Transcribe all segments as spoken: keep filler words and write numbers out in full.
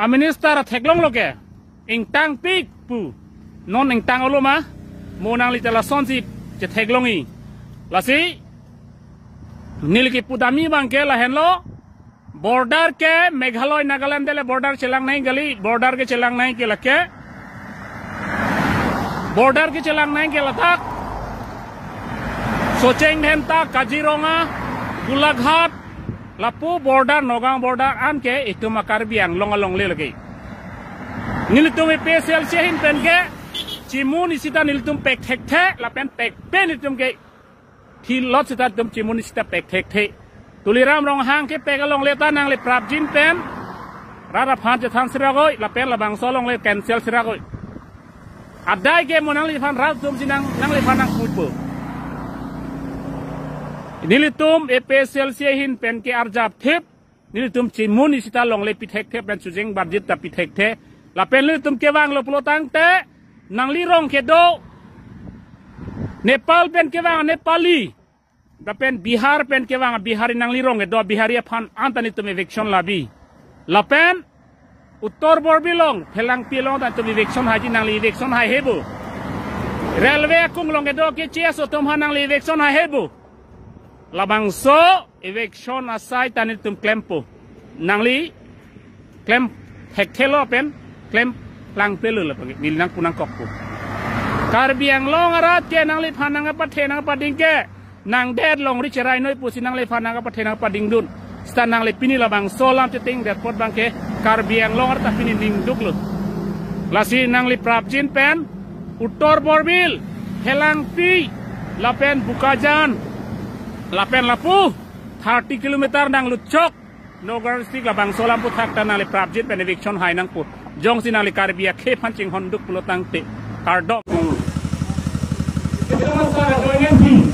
Minister atheklonglo ke ingtangpik pu. Non ingtang-olo ma? Mo nangli ta lasonsi chetheklongji. Lasi neli kipudamji abang ke lahenlo. Border ke Meghalaya Nagaland dele border chelang nangji kali, border ke chelang nangji ke lake. Border ke chelang nangji ke ladak Socheng Dhenta, Kaziranga, Golaghat, lapu border, Nagaon border an ke itum a-Karbi Anglong alongle lake. Nelitum A P H L C ahin pen ke chimun isi ta nelitum pek thekthe, lapen pek pen itum ke thilot sita itum chimun isi ta pek thekthe. Tuliram Ronghang kepek alongle ta nangli prapjin pen rat aphan chethan sirakoi, lapen labangso alongle cancel sirakoi. Adai ke mo nangliphan rat atumsi nang, nangliphan nangpupo. Nelitum A P H L C ahin pen ke arjap thip, nelitum chimun isi ta longle pi thekthe pen chujeng barjit ta pi thekthe. Lapen nelitum kevanglo pulo tangte, nangli rong kedo, Nepal pen kevang Nepali, lapen Bihar pen kevang Bihari, nangli rong kedo Bihari aphan anta nelitum eviction labi. Lapen Uttar Borbil along, Phelangpi along ta nelitum eviction haiji, nangli eviction hai hebo. Railway akung along kedo ke C S O atum aphan nangli eviction hai hebo. Labangso eviction asai ta nelitum klempo. Nangli klem thekthelo pen klem plangpelo lapen neli nangpu nangkokpo. Karbi Anglong arat ke nangliphan nangkapathe nangkapading ke nangdet longri cherai noi pusi nangliphan nangkapathe nangkapadingdun. Sita nangli pini labangso alam chetingdet apot abang ke Karbi Anglong arat ta pini ningduklo. Lasi nangli prapjin pen Uttar Borbil, Phelangpi, lapen Bokajan, lapen lapu thirty kilometer nanglutchok Nagaon district labangso alam aphuthak ta nangli prapjin pen eviction hai nangpo. Jongsi nangli Karbi akhei aphan chinghonduk pulo tangte, kardom. Kita masa ada doanya sih.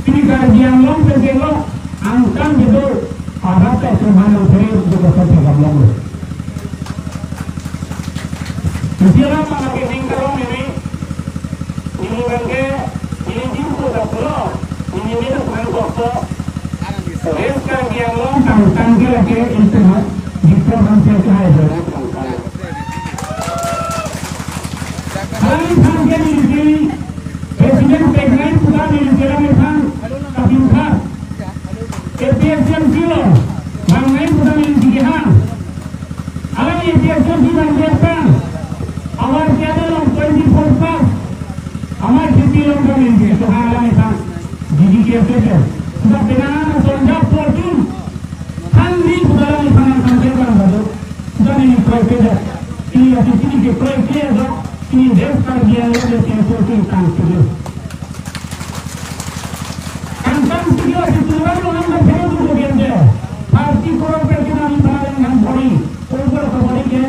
Ini Karbi Anglong pen ke lo, angkang gitu. Arap ke cuma yang saya juga sampai Anglong lo. Istilah apa lagi ning kalong ini? Ini bangke, ini jimpo dak lo. Ini ni dak main kok. Res Karbi Anglong tangtang ke lake itu, ha? Jimpo bangke ke hai do. Hari tangke ini, President peknai putar ini, jalan ini, tang, tapi utar. A P H L C lo, bang nai putar ini, tiga ha. Alang A P H L C bang dia tang. Awar tiada long twenty-four pass. Amar kheti long kami ke, so ha alang iphan. Didi ke ke ke. Sudah pena na sonja fourteen. Thanri sudah alang iphan nang tangke bang bado. Sudah ini proyek ke. Ini lagi sini ke proyek ke do. Ini Res Karbi Anglong ke fourteen tang sudah. Angkang tiga itu orang orang berpikir dulu dia. Parti korang pergi nang barang yang bori. Over kebori ke.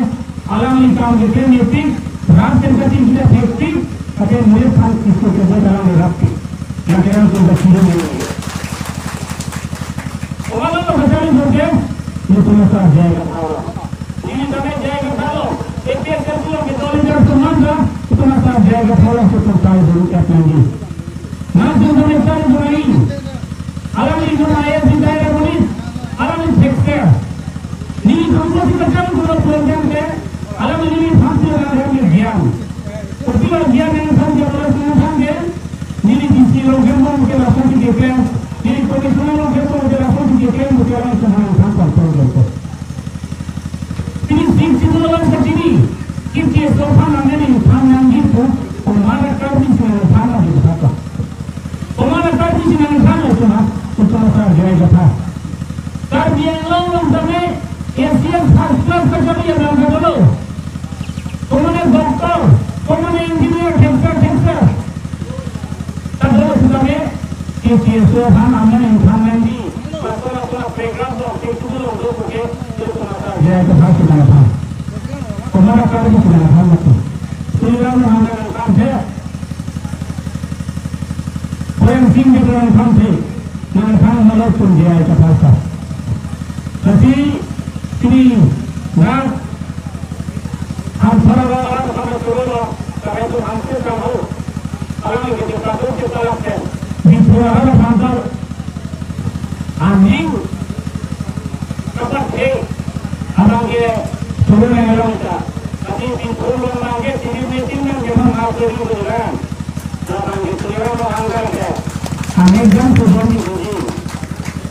Alangli kam ke meeting, rat pen kachingki ta thektik, tapi mulai phan kisu ke buat alangli rat ke. Yang kira pun dah kira ni. Orang tu macam ni pun ke, ni tu masa jaya kata orang. Ini kami jaya kata orang. Tapi yang kedua kita lihat semua dah, itu masa jaya kata orang tu tak tahu dulu apa lagi. Nang jumpa mereka lagi. Alangli jumpa ayah si daya polis. Alangli sekte. Neli jumpa si macam guna program ke. Alangli neli thamsi alangli gyan. Kopi lo gyan yang thamsi alangli thamsi ke. Neli D C lo gyan mo ke langsung si ke. Neli komisioner lo gyan mo ke langsung si ke. Mo ke alangli thamsi alangli thamsi program ko. Ini sing sing lo bangsa sini. Kim C S O aphan nangji, aphan nangji pu, komat a-Karbi si nangphan nangji kata. Komat a-Karbi si nangphan nangji kata, itu masa jaya kata. Karbi Anglong along tame, A C S first class ka kami yang nangkatolo. Komat a-doctor, komat a-engineer, cancer, cancer. Tado sitame, K C S O aphan amen ingthan nangji. Laso laso program do, ke tu lo do ke, ke tu masa. Jaya kata si nangphan. Komat a-Karbi si nangphan mati. Tuliram Ronghang nangphan the. Prem Singh Deb nangphan the. Nangphan malo pun jaya kata sa. Tapi ini nang Hamsara lo, alam sama turun lo, karena itu hampir kamu. Alam yang kita tahu, kita lakukan. Di Pura ada kantor. Aning. Kapat, eh, abang ke, Pulun along ta. Tapi di pulun bangke sini meeting nang jema ma pulun pulun. Bangke pulun lo angkar ke. Angjam pulun.